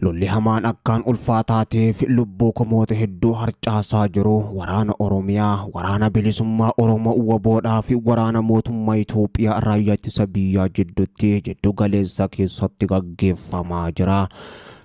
Lolli hamaan akkaan ulfaataa ta'eef lubbuu kumoota hedduu harcaasaa jiru waraana Oromiyaa, waraana bilisummaa Oromoo WBOdhaa fi waraana mootummaa Itoophiyaa raayyaa ittisa biyyaa jidduutti jiddu galeessa keessatti gaggeeffamaa jira.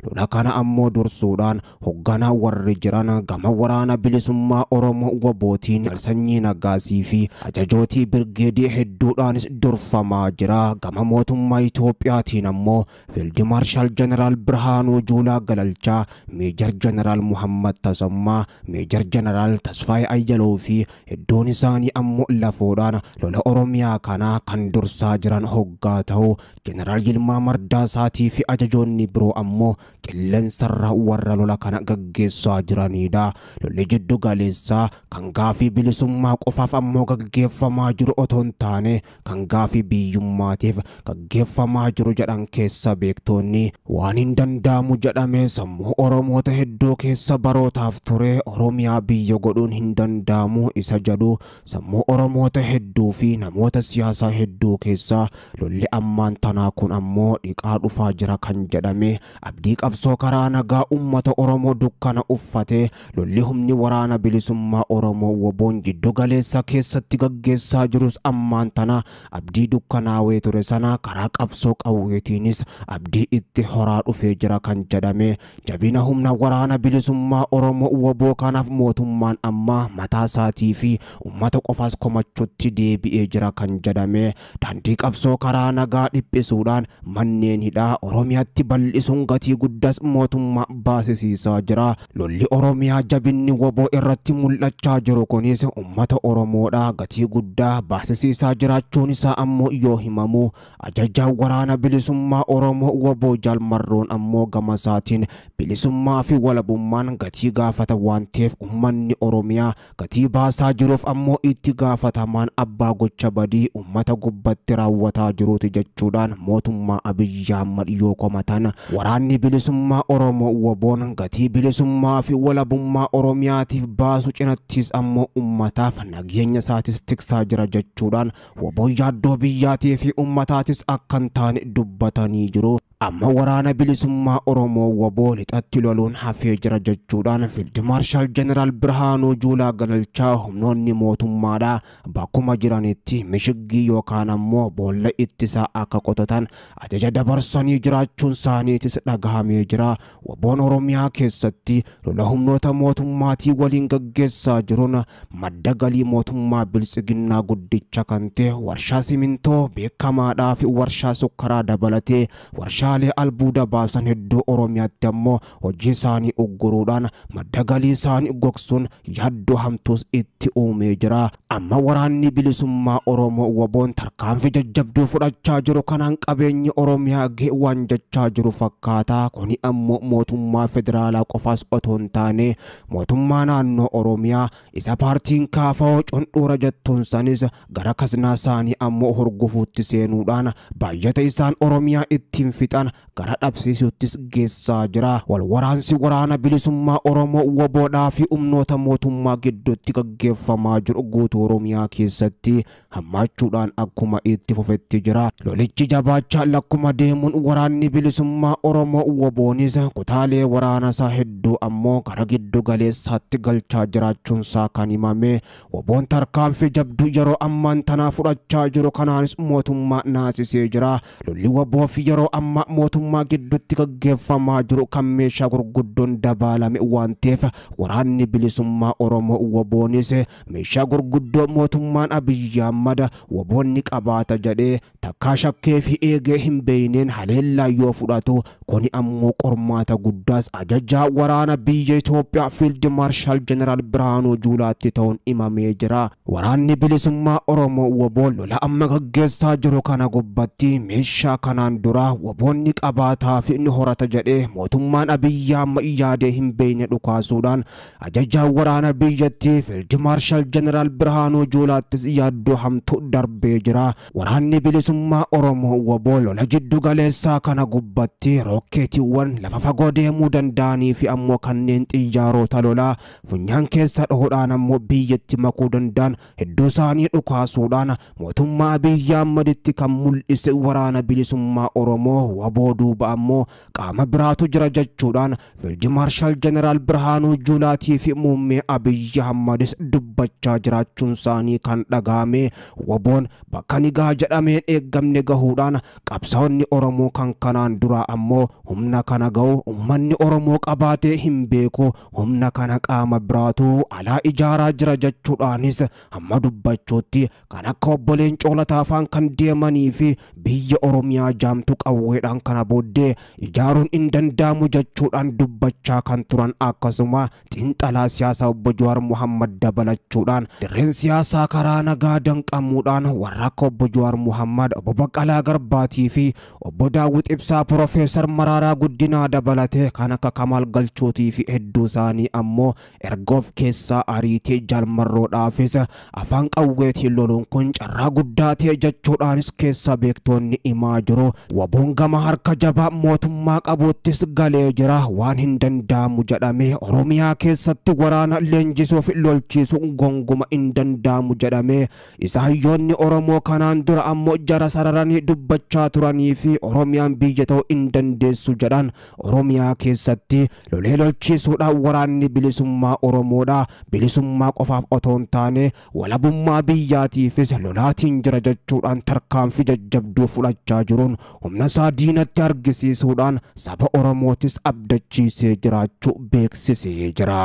Lola kana ammoo dursuudhaan hoogganaa warri jiran gama waraana bilisummaa Oromoo WBOtiin Sanyii Nagaasii fi ajajootii birgeedii hedduudhaanis durfamaa jira. Gama mootummaa Itoophiyaatiin ammoo Fiild Maarshaal Jeneraal Birhaanuu Juulaa Galalchaa, Meejar Jeneraal Muhammad Tasammaa, Meejar Jeneraal Tasfaayee Ayyaloo fi hedduun isaanii ammoo lafoodhaan lola Oromiyaa kanaa kan dursaa jiran hoggaa ta'u, Jeneraal Yilmaa Mardaasaatii fi ajajoonni biroo ammoo qilleensarra warra lola kana gaggeessaa jiranidha. Lolli jiddu galeessaa kan gaafii bilisummaa qofaaf ammoo gaggeeffamaa jiru otoo hin taane kan gaafii biyyummaatiif gaggeeffamaa jiru jedhan keessa beektoonni waan hin danda'amu jedhame sammuu Oromoota hedduu keessa barootaaf ture Oromiyaa biyya godhuun hin danda'amu isa jedhu sammuu Oromoota hedduu fi namoota siyaasaa hedduu keessa lolli ammaan tanaa kun ammoo dhiqaa dhufaa jira kan jedhame abdii qabsoo karaa nagaa uummata Oromoo dukkana uffate lolli humni waraana bilisummaa Oromoo WBOn jiddu galeessa keessatti gaggeessaa jirus ammaan tana abdii dukkanaawee ture sana karaa qabsoo qawweetiinis abdii itti horaa dhufee jira kan jedhame jabina humna waraana bilisummaa Oromoo WBO kanaaf mootummaan amma mataa isaatii fi uummata qofaas komachuutti deebi'ee jira kan jedhame daandii qabsoo karaa nagaa dhiphisuudhaan manneen hidhaa Oromiyaatti bal'isuun gatii guddaas mootummaa baasisiisaa jira. Lolli Oromiyaa jabinni WBO irratti mul'achaa jiru kunis uummata Oromoodhaa gatii guddaa baasisiisaa jiraachuun isaa ammoo yoo himamu ajajaan waraana bilisummaa Oromoo WBO Jaal Marroon ammoo gama isaatiin bilisummaa fi walabummaan gatii gaafata waan ta'eef uummanni Oromiyaa gatii baasaa jiruuf ammoo itti gaafatamaan abbaa gocha badii uummata gubbatti raawwataa jiruuti jechuudhaan mootummaa Abiyyi Ahmad yoo komatan waraanni bilisummaa Oromoo WBOn gatii bilisummaa fi walabummaa Oromiyaatiif baasu cinattis ammoo uummataaf nageenya isaatis tiksaa jira jechuudhaan WBOn yaaddoo biyyaatii fi uummataatis akka hin taane dubbatanii jiru. Amma waraana bilisummaa Oromoo WBO lixatti loluun hafee jira jechuudhaan Fiild Maarshaal Jeneraal Birhaanuu Juulaa Galalchaa humnoonni mootummaadhaa bakkuma jiranitti mishiggii yookaan ammoo boolla ittisaa akka qotatan ajaja dabarsanii jiraachuun isaaniitis dhagahamee jira. WBOn Oromiyaa keessatti lola humnoota mootummaatii waliin gaggeessaa jiruun madda galii mootummaa biltsiginnaa guddicha kan ta'e warshaa simintoo beekamaadhaa fi warshaa sukkaraa dabalatee warshaa albuuda baasan hedduu Oromiyaatti ammoo hojii isaanii ugguruudhaan madda galii isaanii gogsuun yaaddoo hamtuus itti uumee jira. Amma waraanni bilisummaa Oromoo WBOn tarkaanfii jajjabduu fudhachaa jiru kanaan qabeenyi Oromiyaa ga'e waan jechaa jiru fakkaata. Kuni ammoo mootummaa federaalaa qofaas otoo hin taane mootummaa naannoo Oromiyaa isa paartiin KFO cundhuura jettuun sanis gara kaznaa isaanii ammoo horgofuutti seenuudhaan baay'ata isaan Oromiyaa ittiin fixan gara dhabsiisuuttis geessaa jira. Wal waraansi waraana bilisummaa Oromoo WBOdhaa fi humnoota mootummaa gidduutti gaggeeffamaa jiru guutuu Oromiyaa keessatti hammaachuudhaan akkuma itti fufetti jira. Lolichi jabaachaa lakkuma deemuun waraanni bilisummaa Oromoo WBOnis kutaalee waraana isaa hedduu ammoo gara giddu galeessaatti galchaa jiraachuun isaa kan himame. WBOn tarkaanfii jabduu yeroo ammaan tanaa fudhachaa jiru kanaanis mootummaa naasisee jira. Lolli WBO fi yeroo ammaa mootummaa gidduutti gaggeeffamaa jiru kan meeshaa gurguddoon dabaalame waan ta'eef waraanni bilisummaa Oromoo WBOnis meeshaa gurguddoo mootummaan Abiyyi Ahmad WBOn qabaata jedhee takkaa shakkee fi eegee hin beeyneen haleellaa yoo fudhatu kuni ammoo qormaata guddaas ajajaa waraana biyya Itoophiyaa Fiild Maarshaal Jeneraal Birhaanuu Juulaatti ta'uun himamee jira. Waraanni bilisummaa Oromoo WBOn lola amma gaggeessaa jiru kana gubbatti meeshaa kanaan dura WBOn qabaataa fi ni horata jedhee mootummaan Abiyyi Ahmad yaadee hin beekne dhukaasuudhaan ajajaa waraana biyyattii Fiild Maarshaal Jeneraal Birhaanuu Juulaattis yaaddoo hamtuu darbee jira. Waraanni bilisummaa Oromoo WBO lola jiddu galeessaa kana gubbatti rokkeetiiwwan lafa fagoo deemuu danda'anii fi ammoo kanneen xiyyaarota lolaa funyaan keessa dhohuudhaan ammoo biyyatti makuu danda'an hedduu isaanii dhukaasuudhaan mootummaa Abiyyi Ahmaditti kan mul'ise waraana bilisummaa Oromoo WBO duuba ammoo qaama biraatu jira jechuudhaan Fiild Maarshaal Jeneraal Birhaanuu Juulaatii fi Muummee Abiyyi Ahmadis dubbachaa jiraachuun isaanii kan dhagahame. Waboon bakka ni gaha jedhameen eeggamne gahuudhaan qabsaa'onni Oromoo kan kanaan dura ammoo humna kana gahu uummanni Oromoo qabaatee hin beeku, humna kana qaama biraatu alaa ijaaraa jira jechuudhaanis hamma dubbachuutti kan akka obbo Leencoo Lataa faan kan deemanii fi biyya Oromiyaa jaamtu qawweedhaan kana booddee ijaaruun hin danda'amu jechuudhaan dubbachaa kan turan, akkasuma xiinxalaa siyaasaa obbo Jawaar Muhammad dabalachuudhaan dirreen siyaasaa karaa nagaa danqamuudhaan warra akka obbo Jawaar Muhammad, obbo Baqqalaa Garbaatii fi obbo Daawit Ibsaa, Profeesar Maraaraa Guddinaa dabalatee kan akka Kamaal Galchootii fi hedduu isaanii ammoo erga of keessaa ariitee jaalmarroodhaafis afaan qawweetiin loluun kun carraa guddaa ta'e jechuudhaanis keessa beektoonni himaa jiru. Waboon gama harka jabaa mootummaa qabuuttis galee jira. Waan hin danda'amu jedhamee Oromiyaa keessatti waraana leenjisuuf lolchiisuun gonguma hin danda'amu jedhamee isa hayyoonni Oromoo kanaan dura ammoo jara sararanii dubbachaa turanii fi Oromiyaan biyya ta'uu hin dandeessu jedhan Oromiyaa keessatti lolee lolchiisuudhaan waraanni bilisummaa Oromoodha. Bilisummaa qofaaf otoo hin taane walabummaa biyyaatiifis lolaatiin jira jechuudhaan tarkaanfii jajjabduu fudhachaa jiruun humna isaa diinatti argisiisuudhaan saba Oromootis abdachiisee jiraachuu beeksisee jira.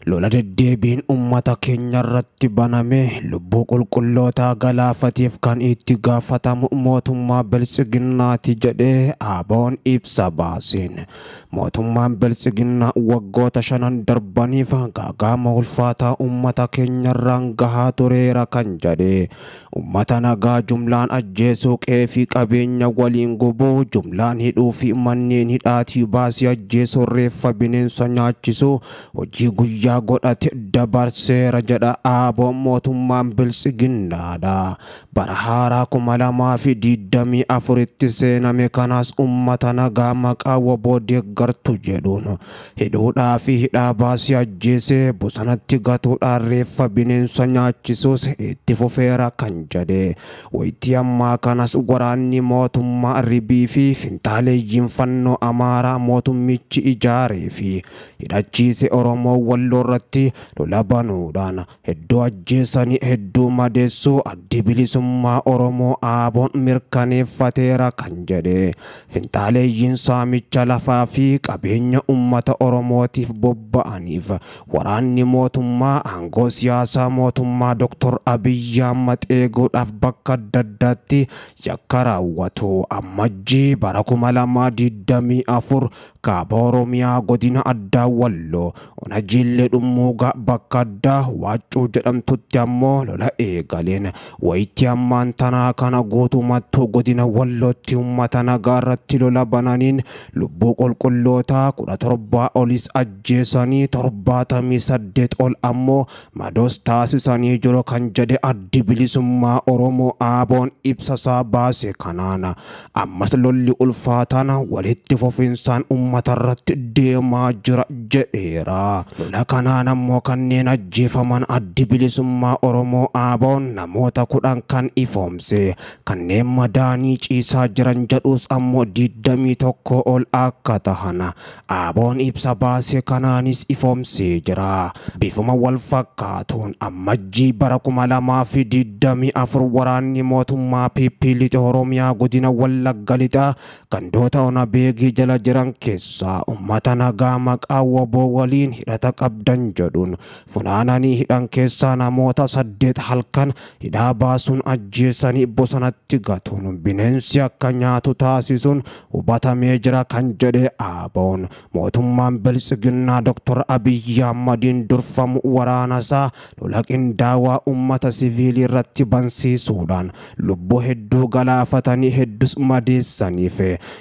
Lola deddeebiin uummata keenya irratti baname lubbuu qulqullootaa galaafateef kan itti gaafatamu mootummaa Biltsiginnaati jedhee ABO'n ibsa baaseen. Mootummaan Biltsiginnaa waggoota 5 darbaniif gaagaama ulfaataa uummata keenya irraan gahaa tureera kan jedhe. Uummata nagaa jumlaan ajjeesuu, qe'ee fi qabeenya waliin gubuu, jumlaan hidhuu fi manneen hidhaatii baasii ajjeesuu, reeffa bineensa nyaachisuu hojii guyyaa godhate dabarseera jedha ABO'n mootummaan Biltsiginnaadha. Bara haaraa 2024tti seename kanas uummata nagaa maqaa waboo deeggartu jedhuun hidhuudhaa fi hidhaa baasii ajjeesee bosonatti gatuudhaan reeffa bineensa nyaachisuus itti fufeera kan jedhe. Waytii ammaa kanas waraanni mootummaa ribii fi fintaaleeyyiin fannoo Amaaraa mootummichi ijaaree fi hidhachiise Oromoo Walloo irratti lola banuudhaan hedduu ajjeesanii hedduu madeessuu addi bilisummaa Oromoo ABO'n mirkaneeffateera kan jedhe. Fintaaleeyyiin saamicha lafaa fi qabeenya uummata Oromootiif bobba'aniif waraanni mootummaa aangoo siyaasaa mootummaa Dr. Abiyyi Ahmad eeguudhaaf bakka adda addaatti yakka raawwatu. Ammajjii bara 2024 kaaba Oromiyaa godina addaa Walloo ona Jillee Dhummuugaa bakka addaa Waaccuu jedhamtutti ammoo lola eegaleen. Wayitii ammaan tanaa kana guutummattuu godina Wallootti uummata nagaa irratti lola bananiin lubbuu qulqullootaa 17 olis ajjeesanii 78 ol ammoo madoos taasisanii jiru kan jedhe addi bilisummaa Oromoo ABO'n ibsasaa baase kanaan. Ammas lolli ulfaataan walitti fufinsaan uummata irratti deemaa jira jedheera. Lola kanaan ammoo kanneen ajjeefaman addi bilisummaa Oromoo ABO'n namoota 10 kan ifoomse, kanneen madaanii ciisaa jiran jedhus ammoo 21 ol akka tahan ABO'n ibsa baase kanaanis ifoomsee jira. Bifuma wal fakkaatuun ammajjii bara 2024 waraanni mootummaa PP lixa Oromiyaa godina Wallagga lixaa gandoota ona beegii jala jiran keessaa uummata nagaa maqaa waboo waliin hidhata qabdan jedhuun funaananii hidhan keessaa namoota 8 halkan hidhaa baasuun ajjeesanii bosonatti gatuun bineensi akka nyaatu taasisuun hubatamee jira kan jedhe ABO'n. Mootummaan Biltsiginnaa Dr. Abiyyi Ahmadiin durfamu waraana isaa lola qindaawaa uummata siviilii irratti bansiisuudhaan lubbuu hedduu galaafatanii heddus madeessaniif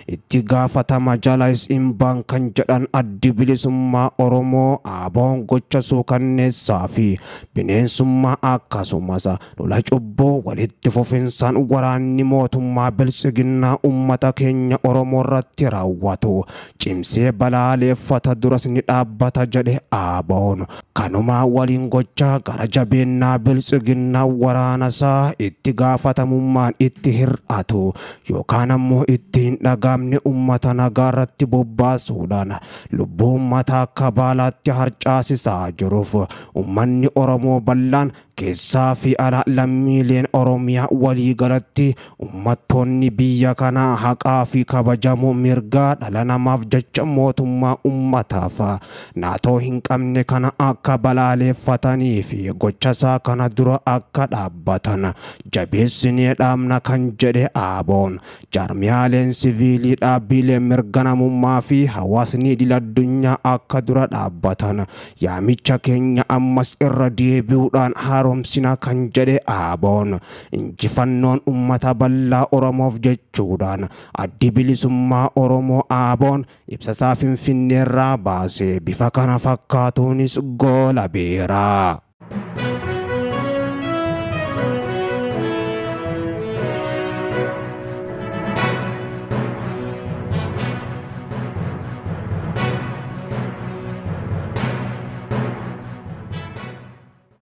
itti gaafatama jalas hin hin baan kan jedhan Addi Bilisummaa Oromoo ABO'n gocha suukanneessaa fi bineensummaa akkasumas lola cubbuu walitti fufinsaan waraanni mootummaa biltsiginnaa uummata keenya Oromoo irratti raawwatu cimsee balaaleeffata, duras ni dhaabbata jedhe ABO'n. Kanumaa waliin gocha gara jabeennaa biltsiginnaa waraanasaa itti gaafatamummaan itti hir'atu yookaan ammoo itti hin dhagaamne uummata nagaa irratti bobbaasuudhaan lubbuu uummataa akka baalaatti harcaasisaa jiruuf uummanni Oromoo bal'aan keessaa fi ala, lammiileen Oromiyaa waliigalatti uummattoonni biyya kanaa haqaa fi kabajamuu mirgaa dhala namaaf jecha mootummaa uummataaf naatoo hin qabne kana akka balaaleeffatanii fi gochasaa kana dura akka dhaabbatan jabeessinee dhaamna kan jedhe ABO'n, jaarmiyaaleen siviilii, dhaabbileen mirga namummaa fi hawaasni idil addunyaa akka dura dhaabbatan yaamicha keenya ammas irra deebi'uudhaan haaromsina kan jedhe ABO'n, injifannoon uummata bal'aa Oromoof jechuudhaan Addi Bilisummaa Oromoo ABO'n ibsasaa Finfinneerraa baasee bifa kana fakkaatuunis goola beera.